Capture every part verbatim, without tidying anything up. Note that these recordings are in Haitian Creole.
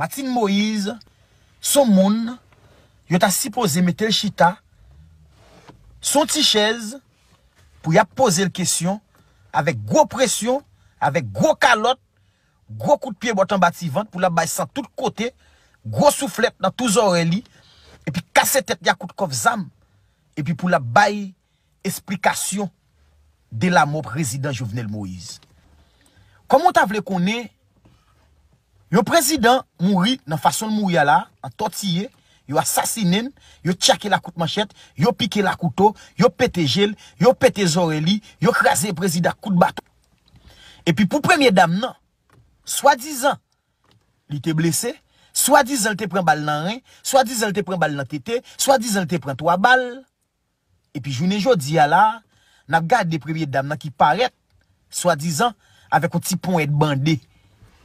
Martine Moïse, se yon moun, yo ta sipoze mete l chita sou yon ti chèz pou y ap poze l kesyon avèk gwo presyon, avèk gwo kalòt, gwo kout pye bòt anba ti vant pou l ap bay san tout kote, gwo souflèt nan tou zòrèy li, epi kase tèt li ak kout kòf zam, epi pou l ap bay esplikasyon de lamò prezidan Jovenel Moïse. Kòman w ta vle konnen yon prezidan mouri nan fason l mouri a la, antòtiye, yo asasinen l, yo tchake l ak kout manchèt, yo pike l ak kouto, yo pete je l, yo pete zòrèy li, yo kraze prezidan ak kout baton. Epi pou premye dam nan, swadizan li te blese, swadizan li te pran bal nan ren, swadizan li te pran bal nan tete, swadizan li te pran twa bal. Epi jounen jodi a la, n ap gade premye dam nan ki parèt, swadizan, avèk yon ti ponyèt bande.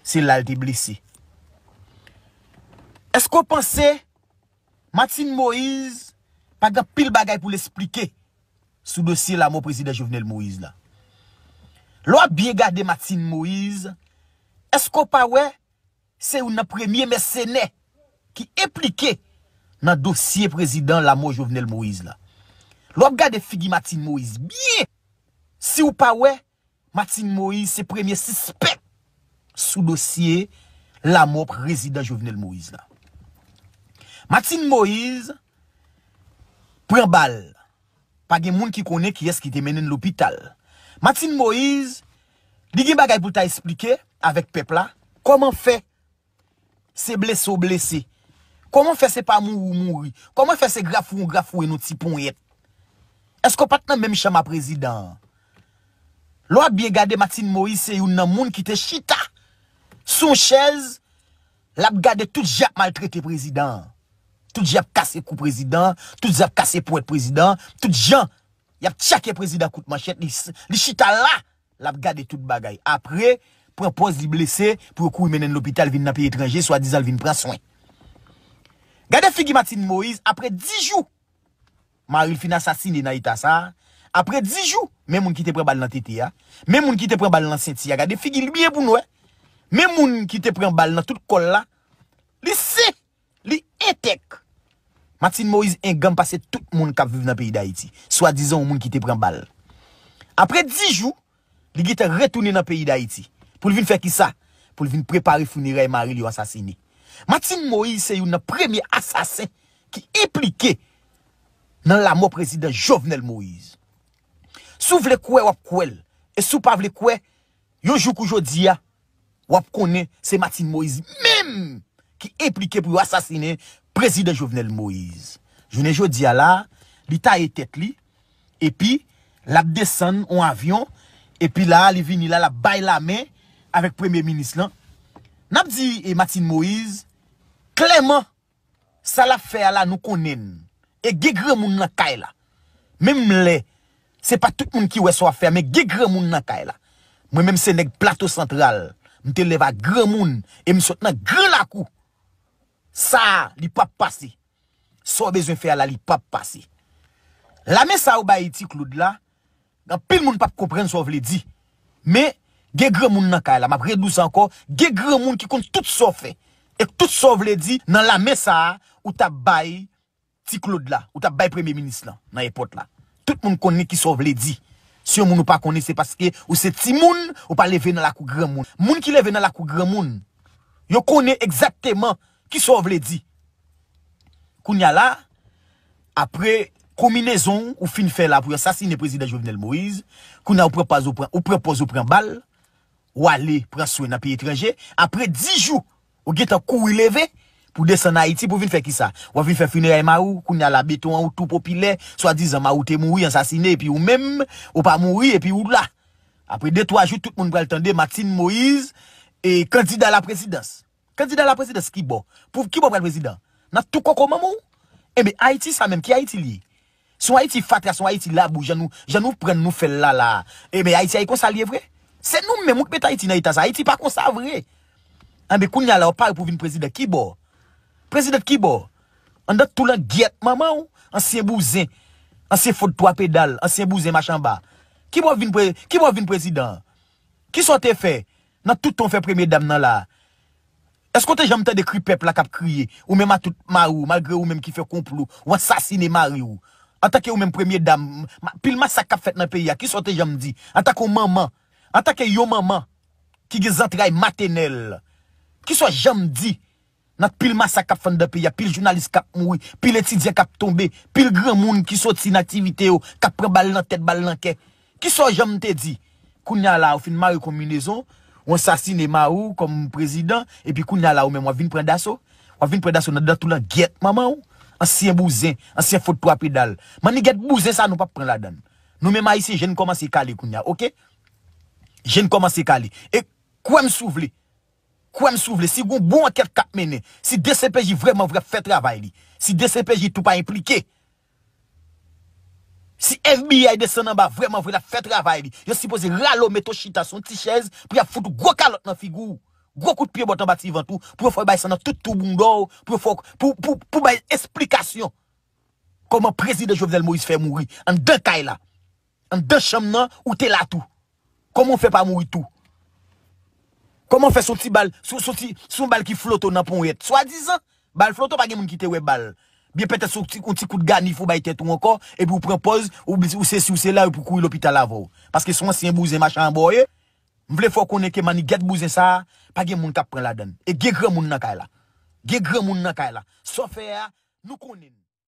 Se la l te blese. Èske w panse Martine Moïse pa gen anpil bagay pou l esplike sou dosye lamò prezidan Jovenel Moïse la? Lè w ap byen gade Martine Moïse, èske w pa wè se youn nan premye mèsenè ki enplike nan dosye prezidan lamò Jovenel Moïse la? Lè w ap gade figi Martine Moïse byen, si w pa wè, Martine Moïse se premye sispèk sou dosye lamò prezidan Jovenel Moïse la. Martine Moïse pran bal. Pa gen moun ki konnen kiyès ki te mennen l lopital. Martine Moïse, li gen bagay pou l ta esplike avèk pèp la. Kòman fè se blese w blese? Kòman fè se pa mouri w mouri? Kòman fè se grafouye w grafouye n yon ti ponyèt? Èske w pa t nan menm chanm a prezidan an? Lè w ap byen gade, Martine Moïse se youn nan moun ki te chita sou yon chèz, l ap gade tout jan y ap maltrete prezidan an, tout jan y ap kase kou prezidan an, tout jan y ap kase ponyèt prezidan an, tout jan y ap tchake prezidan kout manchèt, li, li chita la, l ap gade tout bagay. Apre, pran pòz li blese pou yo kouri mennen l lopital, vin nan peyi etranje, swadizan l vin pran swen. Gade figi Martine Moïse apre dis jou mari l fin asasine nan eta sa a. Apre dis jou, men moun ki te pran bal nan tete a, men moun ki te pran bal nan senti a, gade figi l byen pou n wè. Men moun ki te pran bal nan tout kò l la, li sen, li entèk. Martine Moïse enganm pase tout moun k ap viv nan peyi Dayiti, swadizan yon moun ki te pran bal. Apre dis jou, li gentan retounen nan peyi Dayiti. Pou l vin fè kisa? Pou l vin prepare finerèy mari l yo asasine. Martine Moïse se youn nan premye asasen ki enplike nan lamò prezidan Jovenel Moïse. Si w vle kwè, w ap kwè l. E si w pa vle kwè, yon jou kou jodi a, w ap konnen se Martine Moïse menm ki enplike pou yo asasinen prezidan Jovenel Moïse. Jounen jodi a la, li taye tèt li, epi l ap desann yon avyon, epi la, li vini la, l ap bay lamen avèk premye minis lan. N ap di, e, Martine Moïse, klèman, sa l ap fè a la, nou konnen n. E gen granmoun nan kay la. Menm lè se pa tout moun ki wè sa w ap fè a, men gen granmoun nan kay la. Mwen menm se nèg Plato Santral. M te lève ak granmoun e m sot nan gran lakou. Sa a, li p ap pase. Sa w bezwen fè a la, li p ap pase. Lamen sa a ou bay Ti Claude la, anpil moun p ap konprann sa w vle di. Men, gen granmoun nan kay la, m ap redi w sa ankò, gen granmoun ki konn tout sa w fè. E tout sa w vle di nan lamen sa a, ou t ap bay Ti Claude la, ou t ap bay premye minis lan, nan epòt la. Tout moun konnen ki sa w vle di. Si yon moun ou pa konnen, se paske ou se timoun, ou pa leve nan lakou granmoun. Moun ki leve nan lakou granmoun, yo konnen egzakteman ki sa w vle di. Kounye a la, apre konminezon ou fin fè la pou yo asasinen prezidan Jovenel Moïse, kounye a ou pran pòz ou pran, ou pran pòz ou pran bal, ou ale pran swen nan peyi etranje, apre dis jou, ou gentan kouri leve pou desann Ayiti pou vin fè kisa? W ap vin fè finerèy mari w, kounye a la beton an ou tou popilè, swadizan mari w te mouri, ansasinen, epi ou menm, ou pa mouri, epi ou la. Apre de twa jou, tout moun pral tande Martine Moïse e kandida laprezidans. Kandida laprezidans ki bò? Pou ki bò pral prezidan? Nan tou koko manman w? Enben, Ayiti sa menm, ki Ayiti li ye? Se yon Ayiti fatra, se yon Ayiti labou, jan nou, jan nou pran n nou fè l la la. Enben, Ayiti a ye konsa l ye vre? Se nou menm ou k met Ayiti nan eta sa. Ayiti pa konsa vre. Enben, kounye a la, w pare pou vin prezidan ki bò? Prezidan ki bò? Anndan tou langyèt manman w, ansyen bouzen, ansyen fo de twa pedal, ansyen bouzen machanba. Ki bò w vin pre-, ki bò w vin prezidan? Kisa w te fè nan tout tan w fè premye dam nan la? Èske w te janm tande kri pèp la k ap kriye? Ou menm a tout mari w, malgre ou menm ki fè konplo, ou ansasine mari w. Antanke ou menm premye dam, ma- pil masak k ap fèt nan peyi a, kisa w te janm di? Antanke yon manman, antanke yon manman ki gen zantray matenèl, kisa w janm di? Nan pil masak k ap fèt nan peyi a, pil jounalis k ap mouri, pil etidyan k ap tonbe, pil granmoun ki soti nan aktivite yo, k ap pran bal nan tèt, bal nan kè. Kisa w janm te di? Kounye a la, ou fin mare konbinezon, ou ansasine mari w kòm prezidan, epi kounye a la, ou menm w ap vin pran daso. W ap vin pran daso nan dan tou langyèt manman w. Ansyen bouzen, ansyen fo twa pedal. Mannigèt bouzen sa nou p ap pran ladan l. Nou menm Ayisyen, je n kòmanse kale kounye a, oke? Je n kòmanse kale. E kwè m si w vle. Kwè m si w vle, si gon bon ankèt k ap mennen, si D C P J vrèman vre ap fè travay li, si D C P J tou pa enplike, si F B I desann anba vrèman vre l ap fè travay li, yo sipoze rale w mete w chita sou yon ti chèz pou y ap fout ou gwo kalòt nan figi w, gwo kout pye bòt anba ti vant ou, pou yo fè w bay san nan tout twou bounda w, pou yo fè w, pou, pou, pou bay esplikasyon kòman prezidan Jovenel Moïse fè mouri anndan kay la, anndan chanm nan, ou te la tou. Kòman w fè pa mouri tou? Kòman w fè se yon ti bal, se se yon ti, se yon bal ki flote w nan ponyèt? Swadizan, bal flote w, pa gen moun ki te wè bal. Byen petèt se yon ti, yon ti kout ganif ou bay tèt ou ankò, epi w pran pòz, ou, ou sesi, ou sela, epi w kouri lopital avè w. Paske se yon ansyen bouzen machan anba w ye. M vle fè w konnen ke mannigèt bouzen sa a, pa gen moun k ap pran ladan l. E gen granmoun nan kay la. Gen granmoun nan kay la. Sa w fè a, nou konnen l.